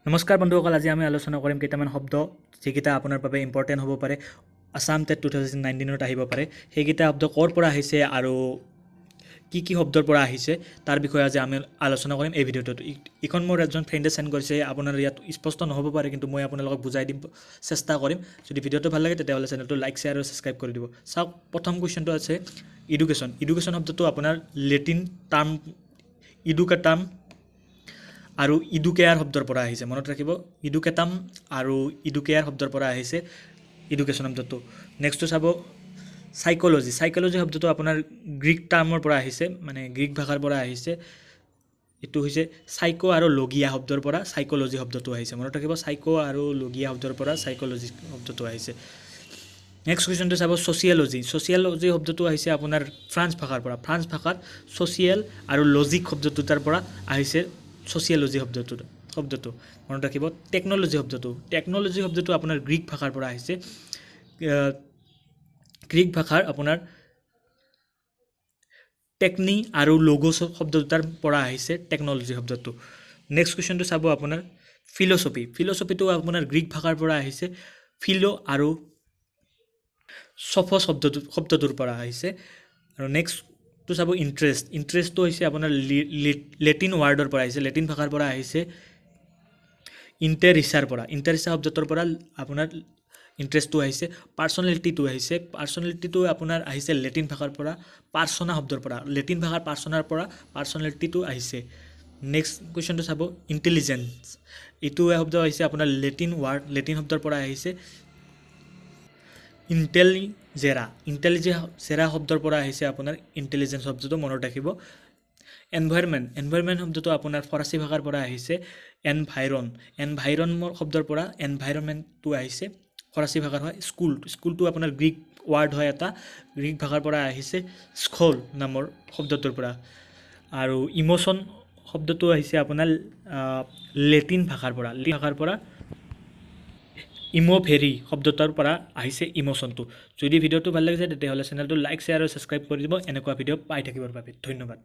নমস্কাৰ বন্ধুসকল, আজি আমি আলোচনা কৰিম কেইটামান শব্দ যিকেইটা আপোনাৰ বাবে ইম্পৰ্টেণ্ট হ'ব পাৰে, আছাম টেট 2019ত আহিব পাৰে। সেইকেইটা শব্দ ক'ৰ পৰা আহিছে আৰু কি কি শব্দৰ পৰা আহিছে তাৰ বিষয়ে আজি আমি আলোচনা কৰিম এই ভিডিঅ'টোত। এইখন মোৰ এজন ফ্ৰেণ্ডে চেণ্ড কৰিছে, আপোনাৰ ইয়াত স্পষ্ট নহ'ব পাৰে, কিন্তু মই আপোনালোকক বুজাই দিম চেষ্টা কৰিম। যদি ভিডিঅ'টো ভাল লাগে তেতিয়াহ'লে চেনেলটো লাইক, শ্বেয়াৰ আৰু ছাবস্ক্ৰাইব কৰি দিব। চাওক, প্ৰথম কুৱেশ্যনটো আছে এডুকেশ্যন। এডুকেশ্যন শব্দটো আপোনাৰ লেটিন টাৰ্ম ইডুকেটাম আৰু ইডুকেয়াৰ শব্দৰ পৰা আহিছে। মনত ৰাখিব, ইডুকেটাম আৰু ইডুকেয়াৰ শব্দৰ পৰা আহিছে এডুকেশ্যন শব্দটো। নেক্সটটো চাব চাইক'লজি। চাইক'লজি শব্দটো আপোনাৰ গ্ৰীক টাৰ্মৰ পৰা আহিছে, মানে গ্ৰীক ভাষাৰ পৰা আহিছে। এইটো হৈছে চাইক' আৰু লগিয়া শব্দৰ পৰা চাইক'লজি শব্দটো আহিছে। মনত ৰাখিব, চাইক' আৰু লগিয়া শব্দৰ পৰা চাইক'লজি শব্দটো আহিছে। নেক্সট কুৱেশ্যনটো চাব ছ'চিয়লজি। ছ'চিয়লজি শব্দটো আহিছে আপোনাৰ ফ্ৰান্স ভাষাৰ পৰা। ফ্ৰান্স ভাষাত ছ'চিয়েল আৰু লজিক শব্দ দুটাৰ পৰা আহিছে ছ'চিয়লজি শব্দটো মনত ৰাখিব। টেকন'লজি শব্দটো, টেকন'লজি শব্দটো আপোনাৰ গ্ৰীক ভাষাৰ পৰা আহিছে। গ্ৰীক ভাষাৰ আপোনাৰ টেকনি আৰু লগ'ছ শব্দ দুটাৰ পৰা আহিছে টেকন'লজি শব্দটো। নেক্সট কুৱেশ্যনটো চাব আপোনাৰ ফিলচফি। ফিলচফিটো আপোনাৰ গ্ৰীক ভাষাৰ পৰা আহিছে, ফিল' আৰু চফছ শব্দটোৰ পৰা আহিছে। আৰু নেক্সটটো চাব ইণ্টাৰেষ্ট। ইণ্টাৰেষ্টটো হৈছে আপোনাৰ লেটিন ৱাৰ্ডৰ পৰা আহিছে, লেটিন ভাষাৰ পৰা আহিছে, ইণ্টাৰিছাৰ পৰা। ইণ্টাৰিছা শব্দটোৰ পৰা আপোনাৰ ইণ্টাৰেষ্টটো আহিছে। পাৰ্চনেলিটিটো আহিছে, পাৰ্চনেলিটিটো আপোনাৰ আহিছে লেটিন ভাষাৰ পৰা, পাৰ্চনা শব্দৰ পৰা, লেটিন ভাষাৰ পাৰ্চনাৰ পৰা পাৰ্চনেলিটিটো আহিছে। নেক্সট কুৱেশ্যনটো চাব ইণ্টেলিজেঞ্চ। এইটো শব্দ আহিছে আপোনাৰ লেটিন ৱাৰ্ড, লেটিন শব্দৰ পৰা আহিছে, ইণ্টেলিজেৰা। ইণ্টেলিজেৰা শব্দৰ পৰা আহিছে আপোনাৰ ইণ্টেলিজেঞ্চ শব্দটো, মনত ৰাখিব। এনভাইৰনমেণ্ট। এনভাইৰনমেণ্ট শব্দটো আপোনাৰ ফৰাচী ভাষাৰ পৰা আহিছে, এনভাইৰন। এনভাইৰন শব্দৰ পৰা এনভাইৰনমেণ্টটো আহিছে, ফৰাচী ভাষাৰ হয়। স্কুল। স্কুলটো আপোনাৰ গ্ৰীক ৱাৰ্ড হয় এটা, গ্ৰীক ভাষাৰ পৰা আহিছে, স্খল নামৰ শব্দটোৰ পৰা। আৰু ইম'শ্যন শব্দটো আহিছে আপোনাৰ লেটিন ভাষাৰ পৰা, লেটিন ভাষাৰ পৰা ইম'ভেৰি শব্দটোৰ পৰা আহিছে ইম'শ্যনটো। যদি ভিডিঅ'টো ভাল লাগিছে তেতিয়াহ'লে চেনেলটো লাইক, শ্বেয়াৰ আৰু ছাবস্ক্ৰাইব কৰি দিব এনেকুৱা ভিডিঅ' পাই থাকিবৰ বাবে। ধন্যবাদ।